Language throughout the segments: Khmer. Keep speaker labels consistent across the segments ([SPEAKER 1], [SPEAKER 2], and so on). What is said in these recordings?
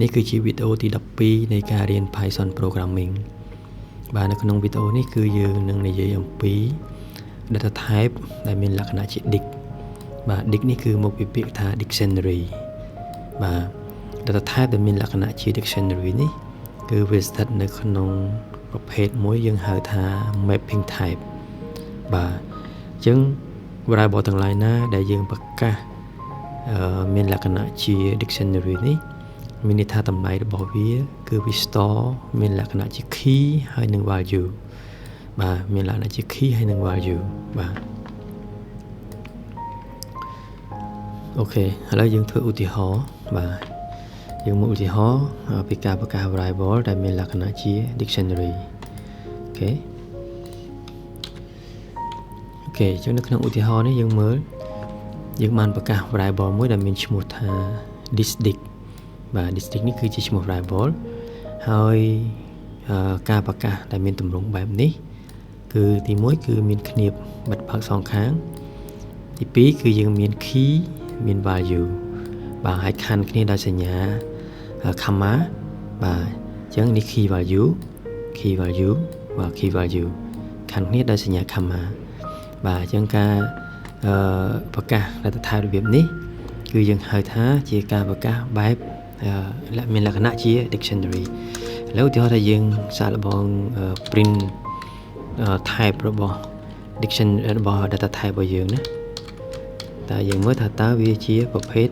[SPEAKER 1] នេះគឺជាវីដេអូទី12នៃការរៀន Python Programming បាទនៅក្នុងវីដេអូនេះគឺយើងនឹងនិយាយអំពី data type ដែលមានលក្ខណៈជា dict បាទ dict នេះគឺមកពីពាក្យថា dictionary បាទ data type ដែលមានលក្ខណៈជា dictionary នេះគឺវាស្ថិតនៅក្នុងប្រភេទមួយយើងហៅថា mapping type បាទអញ្ចឹង variable ទាំងឡាយណាដែលយើងប្រកាសមានលក្ខណៈជា dictionary នេះមានន័យថាតម្លៃរបស់វាគឺវា store មានលក្ខណៈជា key ហើយនិង value បាទមានលក្ខណៈជា key ហើយនិង value បាទ OK ឥឡូវយើងធ្វើឧទាហរណ៍បាទយើងមកឧទាហរណ៍ពីការប្រកាស variable ដែលមានលក្ខណៈជា dictionary OK OK អញ្ចឹងនៅក្នុងឧទាហរណ៍នេះយើងមើលយើងបានប្រកាស variable មួយដែលមានឈ្មោះថា this dict បាទ this dict នេះគឺជាឈ្មោះ variable ហើយការប្រកាសដែលមានទម្រង់បែបនេះគឺទី1គឺមានឃ្នាបបិទបើកសងខាងទី2គឺយើងមាន key មាន value បាទហើយខណ្ឌគ្នាដោយសញ្ញា comma បាទអញ្ចឹងនេះ key value key value បាទ key value ខណ្ឌគ្នាដោយសញ្ញា comma បាទអញ្ចឹងការប្រកាស data type របៀបនេះគឺយើងហៅថាជាការប្រកាសបែបមានលក្ខណៈជា dictionary ឥឡូវឧទាហរណ៍ថាយើងសាកល្បង print type របស់ diction របស់ data type របស់យើងណាតើយើងមើលថាតើវាជាប្រភេទ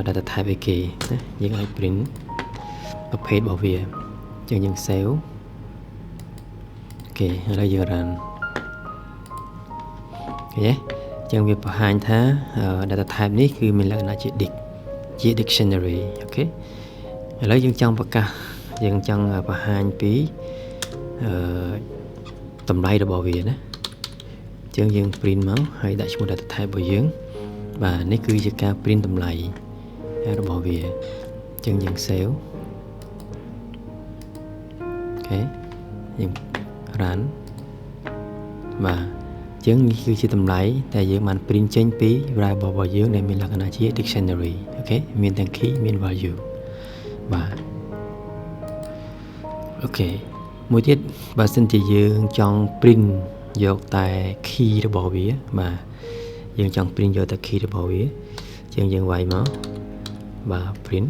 [SPEAKER 1] data type អីគេណាយើងអាច print ប្រភេទរបស់វាអញ្ចឹងយើង save OK ឥឡូវយើង run ឃើញទេអញ្ចឹងវាបង្ហាញថា data type នេះគឺមានលក្ខណៈជា dict ជា dictionary OK ឥឡូវយើងចង់ប្រកាសយើងចង់បង្ហាញពីអឺតម្លៃរបស់វាណាអញ្ចឹងយើង print មកហើយដាក់ឈ្មោះ data type របស់យើងបាទនេះគឺជាការ print តម្លៃរបស់វាអញ្ចឹងយើង save OK យើង run បាទអញ្ចឹងនេះគឺជាតម្លៃដែលយើងបាន print ចេញពី variable របស់យើងដែលមានលក្ខណៈជា dictionary OK មានទាំង key មាន value បាទ OK មួយទៀតបើសិនជាយើងចង់ print យកតែ key របស់វាបាទយើងចង់ print យកតែ key របស់វាជាងយើងវាយមកបាទ print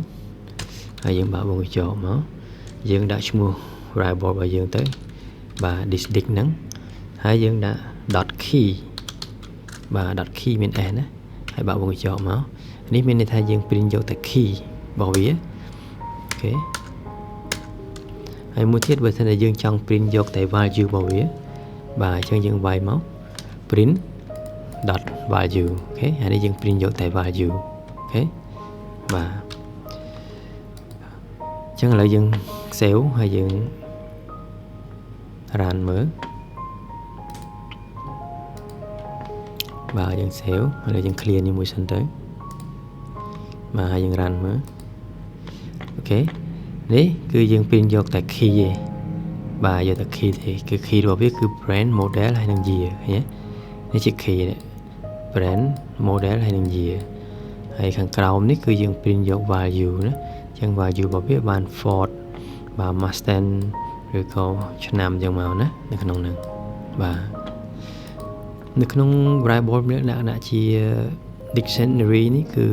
[SPEAKER 1] ហើយយើងបើកវង់ក្រចកមកយើងដាក់ឈ្មោះ variable របស់យើងទៅបាទ this dict ហ្នឹងហើយយើងដាក់ dot key បាទ dot key មាន s ណាហើយបើកវង់ក្រចកមកនេះមានន័យថាយើង print យកតែ key របស់វា OK ហើយមួយទៀតបើសិនជាយើងចង់ print យកតែ value របស់វាបាទអញ្ចឹងយើងវាយមក print dot value OK ហើយនេះយើង print យកតែ value OK បាទអញ្ចឹងឥឡូវយើង save ហើយយើង run មើលបាទយើង save ហើយយើង clear នេះមួយសិនទៅបាទហើយយើង run មើល OK នេះគឺយើង print យកតែ key ទេបាទយកតែ key ទេគឺ key របស់វាគឺ brand model ហើយនិង year ឃើញទេនេះជា key នេះ brand model ហើយនិង year ហើយខាងក្រោមនេះគឺយើង print យក value ណាអញ្ចឹង value របស់វាបាន Ford បាទ Mustang ឬក៏ឆ្នាំអញ្ចឹងមកណានៅក្នុងហ្នឹងបាទនៅក្នុង variable មានលក្ខណៈជា dictionary នេះគឺ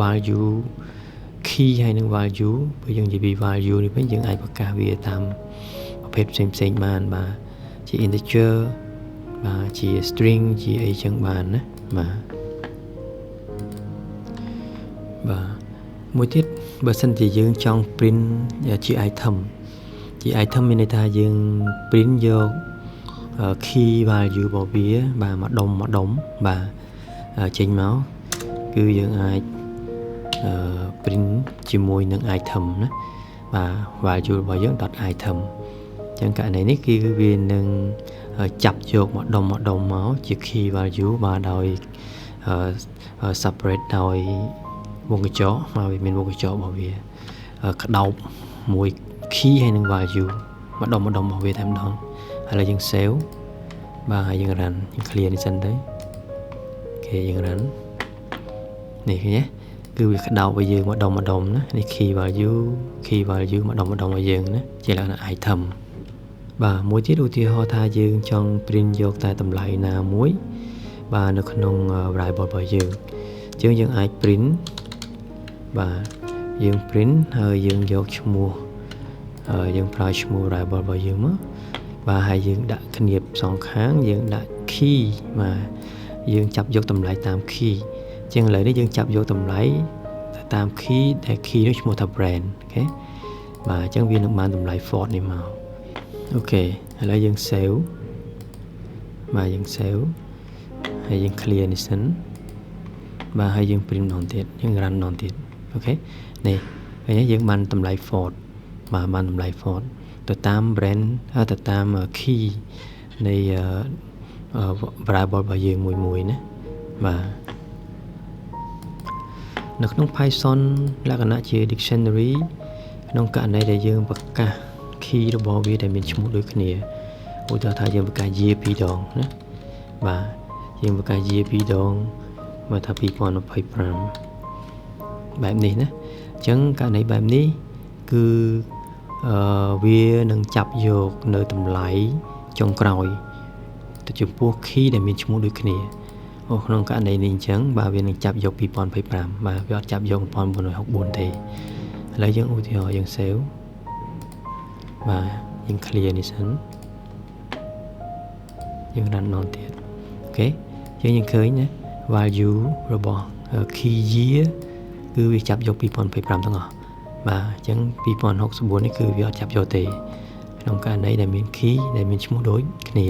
[SPEAKER 1] value key ហើយនឹង value បើយើងនិយាយពី value នេះវិញយើងអាចប្រកាសវាតាមប្រភេទផ្សេងផ្សេងបានបាទជា integer បាទជា string ជាអីចឹងបានណាបាទបាទមួយទៀតបើសិនជាយើងចង់ print ជា item ជា item មានន័យថាយើង print យក key value របស់វាបាទមួយដុំមួយដុំបាទចេញមកគឺយើងអាច print ជាមួយនឹង item ណាបាទ value របស់យើង .item អញ្ចឹងករណីនេះគឺវានឹងចាប់យកមួយដុំមួយដុំមកជា key value បាទដោយ separate ដោយវង់ក្រចកមកវាមានវង់ក្រចករបស់វាក្តោបមួយ key ហើយនឹង value មួយដុំមួយដុំរបស់វាតែម្ដងឥឡូវយើង save បាទហើយយើង run យើង clear នេះសិនទៅ OK យើង run នេះឃើញទេ គឺវាក្តោបឲ្យយើងម្ដុំម្ដុំណានេះ key value key value ម្ដុំម្ដុំឲ្យយើងណាជាលក្ខណៈ item។ បាទមួយទៀតឧទាហរណ៍ថាយើងចង់ print យកតែតម្លៃណាមួយបាទនៅក្នុង variable របស់យើងអញ្ចឹងយើងអាច print បាទយើង print ហើយយើងយកឈ្មោះយើងប្រើឈ្មោះ variable របស់យើងមកបាទហើយយើងដាក់គ្នាបសងខាងយើងដាក់ key បាទយើងចាប់យកតម្លៃតាម key អញ្ចឹងឥឡូវនេះយើងចាប់យកតម្លៃតាម key ដែល key នោះឈ្មោះថា brand OK បាទអញ្ចឹងវានឹងបានតម្លៃ Ford នេះមក OK ឥឡូវយើង save បាទយើង save ហើយយើង clear នេះសិនបាទហើយយើង print ម្ដងទៀតយើង run ម្ដងទៀត OK នេះឃើញទេយើងបានតម្លៃ Ford បាទបានតម្លៃ Ford ទៅតាម brand ទៅតាម key នៃ variable របស់យើងមួយមួយណាបាទនៅក្នុង Python លក្ខណៈជា dictionary ក្នុងករណីដែលយើងប្រកាស key របស់វាដែលមានឈ្មោះដូចគ្នាឧទាហរណ៍ថាយើងប្រកាស year ពីរដងណាបាទយើងប្រកាស year ពីរដងមកថា2025បែបនេះណាអញ្ចឹងករណីបែបនេះគឺអឺវានឹងចាប់យកនៅតម្លៃចុងក្រោយទៅចំពោះ key ដែលមានឈ្មោះដូចគ្នាអូក្នុងករណីនេះអញ្ចឹងបាទវានឹងចាប់យក2025បាទវាអត់ចាប់យក1964ទេឥឡូវយើងឧទាហរណ៍យើង save បាទយើង clear នេះសិនយើង run ម្ដងទៀត OK យើងយើងឃើញណា value របស់ key year គឺវាចាប់យក2025ទាំងអស់បាទអញ្ចឹង2064នេះគឺវាអត់ចាប់យកទេក្នុងករណីដែលមាន key ដែលមានឈ្មោះដូចគ្នា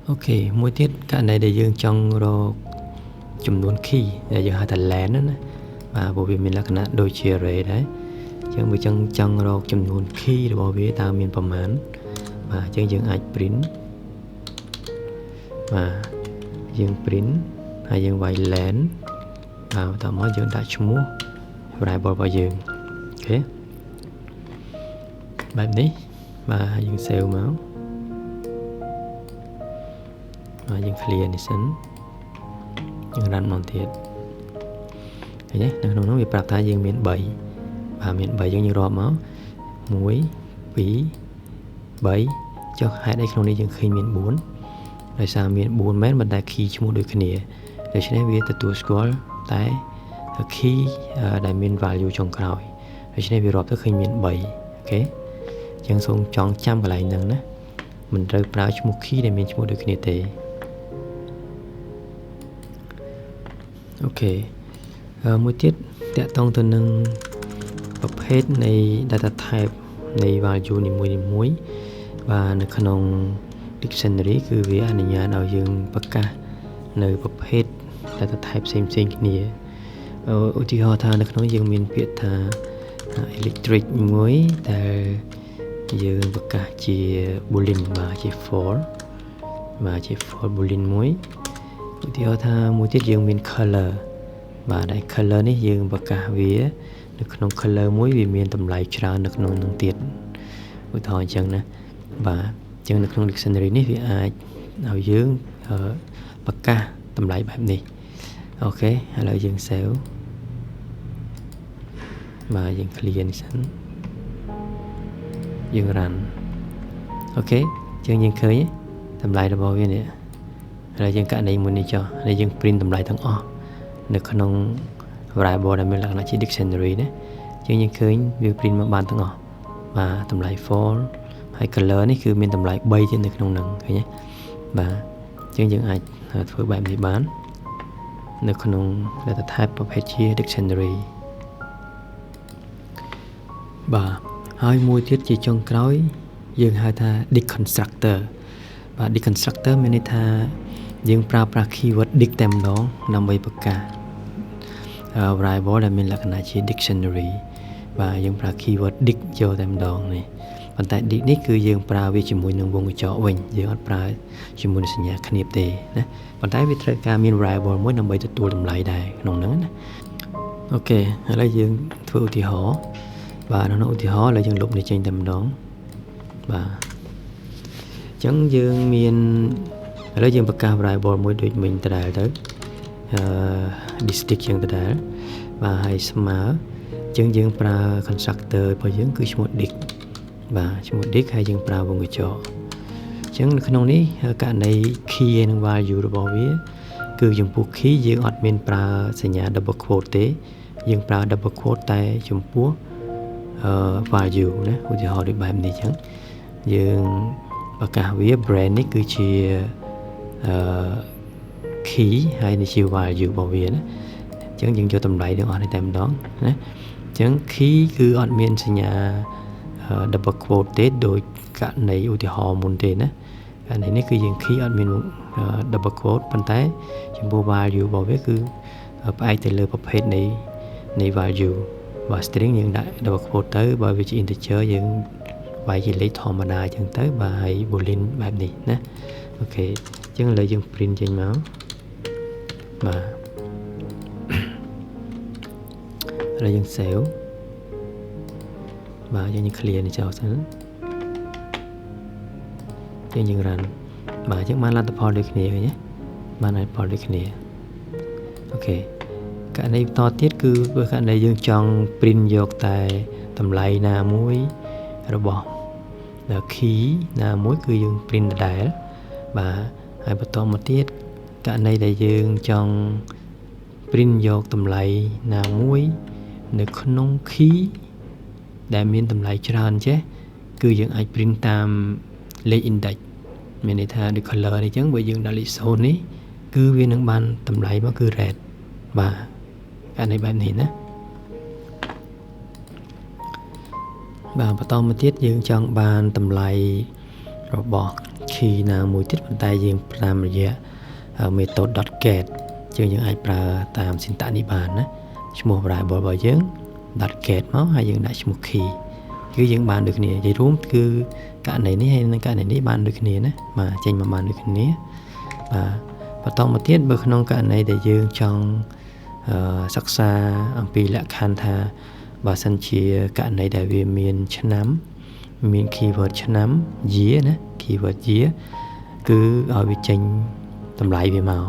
[SPEAKER 1] OK មួយទៀតករណីដែលយើងចង់រកចំនួន key ដែលយើងហៅថា len ណាបាទព្រោះវាមានលក្ខណៈដូចជា array ដែរអញ្ចឹងបើចង់ចង់រកចំនួន key របស់វាតើមានប្រមាណបាទអញ្ចឹងយើងអាច print បាទយើង print ហើយយើងវាយ len បាទបន្តមកយើងដាក់ឈ្មោះ variable របស់យើង OK បែបនេះបាទយើង save មកបាទយើង clear នេះសិនយើង run មកទៀតឃើញទេនៅក្នុងនោះវាប្រាប់ថាយើងមាន3បាទមាន3យើងយើងរាប់មក1 2 3ចុះហេតុអីក្នុងនេះយើងឃើញមាន4ដោយសារមាន4មែនប៉ុន្តែ key ឈ្មោះដូចគ្នាដូច្នេះវាទទួលស្គាល់តែ key ដែលមាន value ចុងក្រោយដូច្នេះវារាប់ទៅឃើញមាន3 OK អញ្ចឹងសូមចងចាំកន្លែងហ្នឹងណាមិនត្រូវប្រើឈ្មោះ key ដែលមានឈ្មោះដូចគ្នាទេ OK មួយទៀតតាក់ទងទៅនឹងប្រភេទនៃ data type នៃ value នីមួយៗបាទនៅក្នុង dictionary គឺវាអនុញ្ញាតឲ្យយើងប្រកាសនៅប្រភេទ data type ផ្សេងផ្សេងគ្នាឧទាហរណ៍ថានៅក្នុងយើងមានពាក្យថា electric មួយដែលយើងប្រកាសជា boolean បាទជា false បាទជា false boolean មួយឧទាហរណ៍ថាមួយទៀតយើងមាន color បាទដែល color នេះយើងប្រកាសវានៅក្នុង color មួយវាមានតម្លៃច្រើននៅក្នុងនឹងទៀតឧទាហរណ៍អញ្ចឹងណាបាទអញ្ចឹងនៅក្នុង dictionary នេះវាអាចឲ្យយើងប្រកាសតម្លៃបែបនេះ OK ឥឡូវយើង save បាទយើង clear នេះសិនយើង run OK អញ្ចឹងយើងឃើញតម្លៃរបស់វានេះឥឡូវយើងករណីមួយនេះចុះនេះយើង print តម្លៃទាំងអស់នៅក្នុង variable ដែលមានលក្ខណៈជា dictionary ណាអញ្ចឹងយើងឃើញវា print មកបានទាំងអស់បាទតម្លៃ false ហើយ color នេះគឺមានតម្លៃ3ទៀតនៅក្នុងហ្នឹងឃើញទេបាទអញ្ចឹងយើងអាចធ្វើបែបនេះបាននៅក្នុង data type ប្រភេទជា dictionary បាទហើយមួយទៀតជាចុងក្រោយយើងហៅថា deconstructor បាទ deconstructor មានន័យថាយើងប្រើប្រាស់ keyword dict តែម្ដងដើម្បីប្រកាស variable ដែលមានលក្ខណៈជា dictionary បាទយើងប្រើ keyword dict ចូលតែម្ដងនេះប៉ុន្តែ dict នេះគឺយើងប្រើវាជាមួយនឹងវងកញ្ចក់វិញយើងអត់ប្រើជាមួយនឹងសញ្ញាឃ្នាបទេណាប៉ុន្តែវាត្រូវការមាន variable មួយដើម្បីទទួលតម្លៃដែរក្នុងហ្នឹងណា OK ឥឡូវយើងធ្វើឧទាហរណ៍បាទក្នុងឧទាហរណ៍ឥឡូវយើងលុបនេះចេញតែម្ដងបាទអញ្ចឹងយើងមាន ឥឡូវយើងបង្កើត variable មួយដូចមិញដដែលទៅអឺ district ជាងដដែលបាទហើយស្មើអញ្ចឹងយើងប្រើ constructor របស់យើងគឺឈ្មោះ dict បាទឈ្មោះ dict ហើយយើងប្រើវង់ក្រចកអញ្ចឹងនៅក្នុងនេះករណី key និង value របស់វាគឺចំពោះ key យើងអត់មានប្រើសញ្ញា double quote ទេយើងប្រើ double quote តែចំពោះអឺ value ណាឧទាហរណ៍ដូចបែបនេះអញ្ចឹងយើងប្រកាសវា brand នេះគឺជាអឺ key ហើយនេះជា value របស់វាណាអញ្ចឹងយើងយកតម្លៃទាំងអស់នេះតែម្ដងណាអញ្ចឹង key គឺអត់មានសញ្ញា double quote ទេដោយករណីឧទាហរណ៍មុនទេណាករណីនេះគឺយើង key អត់មាន double quote ប៉ុន្តែចំពោះ value របស់វាគឺផ្អែកទៅលើប្រភេទនៃ value បើ string យើងដាក់ double quote ទៅបើវាជា integer យើងវាយជាលេខធម្មតាអញ្ចឹងទៅបាទហើយ boolean បែបនេះណា OK អញ្ចឹងឥឡូវយើង print ចេញមកបាទឥឡូវយើង save បាទយើង clear នេះចោលសិនយើង run បាទអញ្ចឹងបានលទ្ធផលដូចគ្នាឃើញទេបានលទ្ធផលដូចគ្នា OK ករណីបន្តទៀតគឺបើករណីយើងចង់ print យកតែតម្លៃណាមួយរបស់ key ណាមួយគឺយើង print ដដែលបាទហើយបន្តមកទៀតករណីដែលយើងចង់ print យកតម្លៃណាមួយនៅក្នុង key ដែលមានតម្លៃច្រើនចេះគឺយើងអាច print តាមលេខ index មានន័យថាដូច color នេះអញ្ចឹងបើយើងដាក់លេខ0នេះគឺវានឹងបានតម្លៃមកគឺ red បាទករណីបែបនេះណាបាទបន្តមកទៀតយើងចង់បានតម្លៃរបស់ key ណាមួយទៀតប៉ុន្តែយើងតាមរយៈ method.get ជាងយើងអាចប្រើតាម syntax នេះបានណាឈ្មោះ variable របស់យើង .get មកហើយយើងដាក់ឈ្មោះ key គឺយើងបានដូចគ្នានិយាយរួមគឺករណីនេះហើយនិងករណីនេះបានដូចគ្នាណាបាទចេញមកបានដូចគ្នាបាទបន្តមកទៀតបើក្នុងករណីដែលយើងចង់សិក្សាអំពីលក្ខខណ្ឌថាបើសិនជាករណីដែលវាមានឆ្នាំមាន keyword ឆ្នាំ year ណា keyword year គឺឲ្យវាចេញតម្លៃវាមក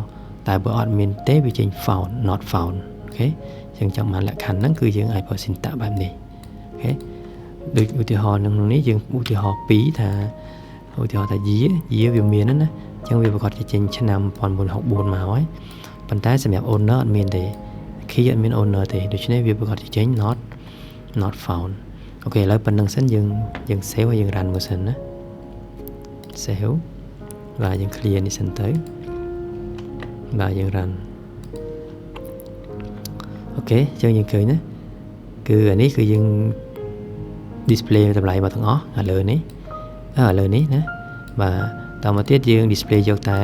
[SPEAKER 1] តែបើអត់មានទេវាចេញ found not found OK យើងចង់បានលក្ខខណ្ឌហ្នឹងគឺយើងអាចប្រើ syntax បែបនេះ OK ដូចឧទាហរណ៍ក្នុងនេះយើងឧទាហរណ៍2ថាឧទាហរណ៍ថា year year វាមានណាអញ្ចឹងវាប្រកាសជាចេញឆ្នាំ1964មកហើយប៉ុន្តែសម្រាប់ owner អត់មានទេ key អត់មាន owner ទេដូច្នេះវាប្រកាសជាចេញ not found OK ឥឡូវប៉ុណ្្នឹងសិនយើងយើង save ហើយយើង run មួយសិនណា save បាទយើង clear នេះសិនទៅបាទយើង run OK អញ្ចឹងយើងឃើញណាគឺអានេះគឺយើង display តម្លៃមកទាំងអស់ឥឡូវនេះឥឡូវនេះណាបាទតមកទៀតយើង display យកតែ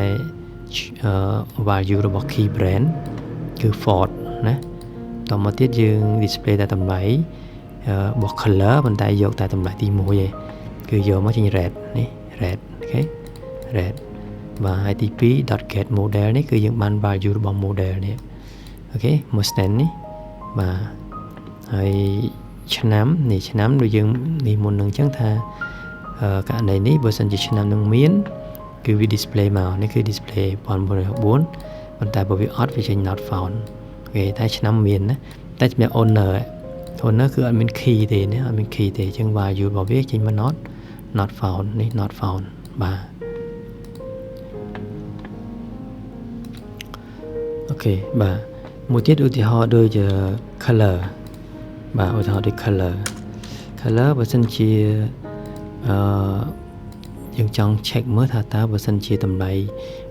[SPEAKER 1] value របស់ key brand គឺ Ford ណាតមកទៀតយើង display តែតម្លៃរបស់ color ប៉ុន្តែយកតែតម្លៃទី1ឯងគឺយកមកចេញ red នេះ red OK red បាទហើយទី2 .get model នេះគឺយើងបាន value របស់ model នេះ OK Mustang នេះបាទហើយឆ្នាំនេះឆ្នាំដូចយើងនេះមុននឹងអញ្ចឹងថាករណីនេះបើសិនជាឆ្នាំនឹងមានគឺវា display មកនេះគឺ display 1964ប៉ុន្តែបើវាអត់វាចេញ not found OK តែឆ្នាំមានណាតែសម្រាប់ owner owner គឺអត់មាន key ទេណាអត់មាន key ទេអញ្ចឹង value របស់វាចេញមក not found នេះ not found បាទ OK បាទមួយទៀតឧទាហរណ៍ដូច color បាទឧទាហរណ៍ដូច color color បើសិនជាអឺយើងចង់ check មើលថាតើបើសិនជាតម្លៃ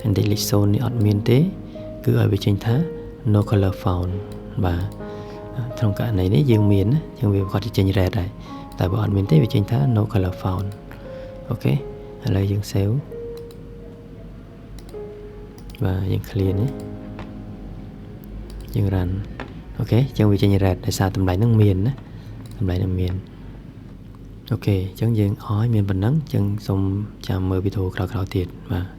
[SPEAKER 1] index លេខ0នេះអត់មានទេគឺឲ្យវាចេញថា no color found បាទក្នុងករណីនេះយើងមានណាយើងវាគាត់ចេញ red ហើយតែបើអត់មានទេវាចេញថា no color found OK ឥឡូវយើង save បាទយើង clear នេះយើង run OK អញ្ចឹងវាចេញ red ដោយសារតម្លៃហ្នឹងមានណាតម្លៃហ្នឹងមាន OK អញ្ចឹងយើងអស់មានប៉ុណ្ណឹងអញ្ចឹងសូមចាំមើលវីដេអូក្រោយៗទៀតបាទ